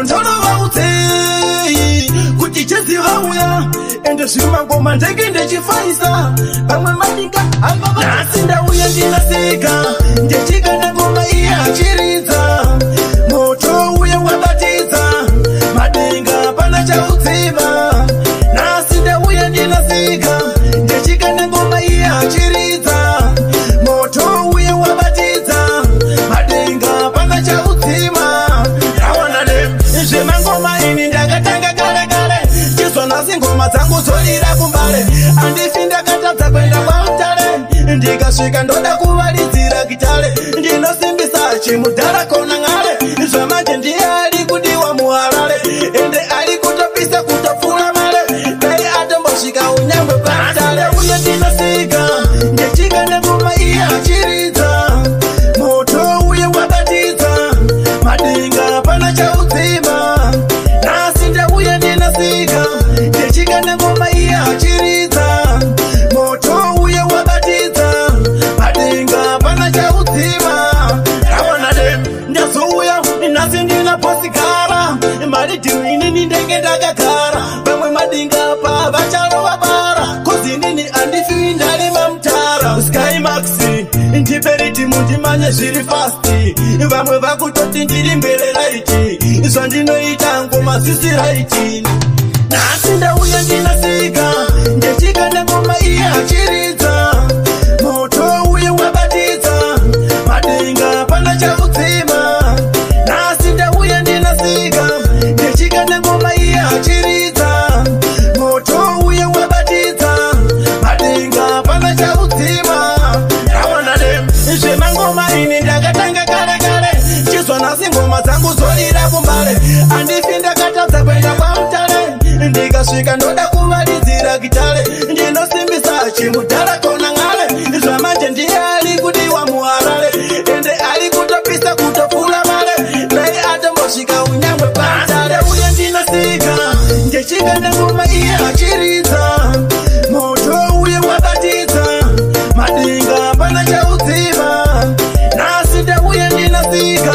Kondonovaudzei kuti chezivauya ende zvimangoma ndenge ndechifaisa vamwe madinga. Nhasi ndauya ndinasika ndechikanda ngoma iye achiridza moto uye wabatidza madinga pana chaudzima. Nhasi ndauya ndinasika ndechikanda ngoma iye achiridza moto uye wabatidza madinga pana chaudzima. Rawana zvemangoma ini ndakatanga kare kare, chizwa nhasi ngoma dzangu dzorira kumbare. Handifi ndakatadza kuenda kwaMutare, ndikasvika ndoda kuvalidzira gitare. Ndinosimbisa chimudhara kona ng'are, zvamanje ndiye ari kudiwa muHarare, ende ari kutopisa kutopfuura mare. Dai atombosvika unyangwe paMutare. Uye ndinosika ndechikanda ngoma iye achiridza moto uye wabatidza madinga pana chaudzima. Nhasi ndauya ndinasika ndechikanda ngoma iye achiridza moto uye wabatidza madinga pana chaudzima. Rawana ndazouya nhasi ndina posigara maridhimu, inini ndenge ndakagara vamwe madinga pa vacharova bara, 'cause inini handifi ndarima mutara. Skymax, ndipe ridhimu ndimanye zviri fast. Vamwe vakutoti ndiri mbere right, zvandinoita ngoma zvisi right. Nhasi ndauya ndinasika ndechikanda ngoma iye achiridza moto uye wabatidza madinga pana chaudzima. Nhasi ndauya ndinasika ndechikanda ngoma iye achiridza moto uye wabatidza madinga pana chaudzima. Rawana zvemangoma ini ndakatanga kare kare, chizwa nhasi ngoma dzangu dzorira kumbare. Handifi ndakatadza kuenda kwaMutare, ndikasvika ndoda kuvalidzira gitare. Ndinosimbisa chimudhara kona ng'are, zvamanje ndiye ari kudiwa muHarare, ende ari kutopisa kutopfuura mare. Dai atombosvika unyangwe paMutare. Uye ndinasika ndechikanda ngoma iye achiridza moto uye wabatidza madinga pana chaudzima. Nhasi ndauya ndinasika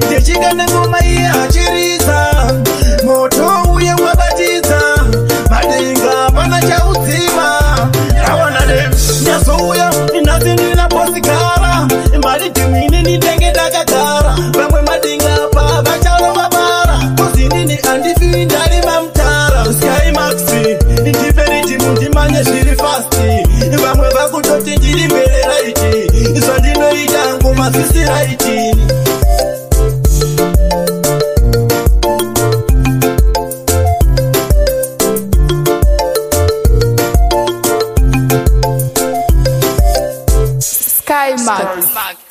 ndechikanda ngoma iye achiridza moto uye wabatidza madinga pana chaudzima. Rawana ndazouya nhasi ndina posigara maridhimu, inini ndenge ndakagara vamwe madinga pa vacharova bara, 'cause inini handifi ndarima mutara. Skymax, ndipe ridhimu ndimanye zviri fast. Vamwe vakutoti ndiri mbere right, zvandinoita ngoma zvisi right. Skymax.